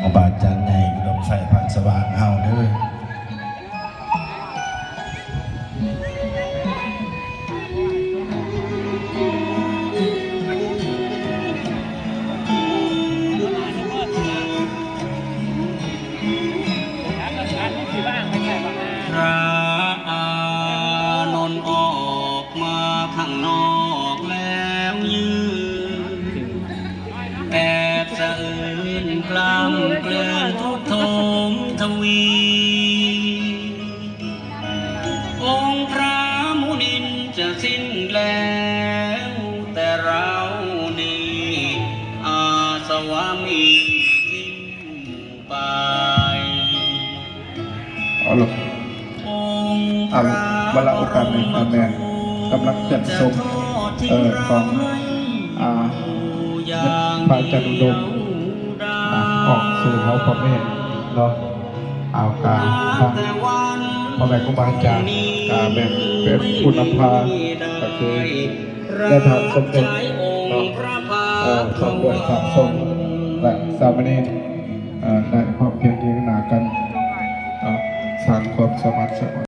ຂອງພະອາຈານໃຫຍ່ອຸດົມໄຊ ພັນສະຫວ່າງເຮົາເດີ້. ພະອານົນອອກມາຂ້າງນອກແລ້ວຢືນ ແອບສະອືນກລ່ຳເກິ່ນທຸກໂທມທະວີ ອົງພະມຸນິນຈະສິ້ນແລ້ວ ແຕ່ເຮົານີ້ອາສະວະມີສິ້ນ ເອົາລະ ເອົາລະ ວາລະໂອກາດນີ້ກະແມ່ນກຳລັງເຄື່ອນສົບ ເອີ ຂອງ ອາ ພະອາຈານອຸດົມ ອາ ອອກສູ່ເຮົາພະແມ່ເນາະ ເອົາການທາງພໍ່ແມ່ຄູບາອາຈານ ກະແມ່ນເປັນຜູ້ນຳພາ ກະຄື ແລະ ທ່ານສົມພົນເນາະ ເອີ ພ້ອມດ້ວຍພະສົງ ແລະ ສາມະເນນ ເອີ ໄດ້ພ້ອມພຽງຢືນໜ້າກັນ ເອີ ສ້າງຄວາມສະໝັກສະໝານ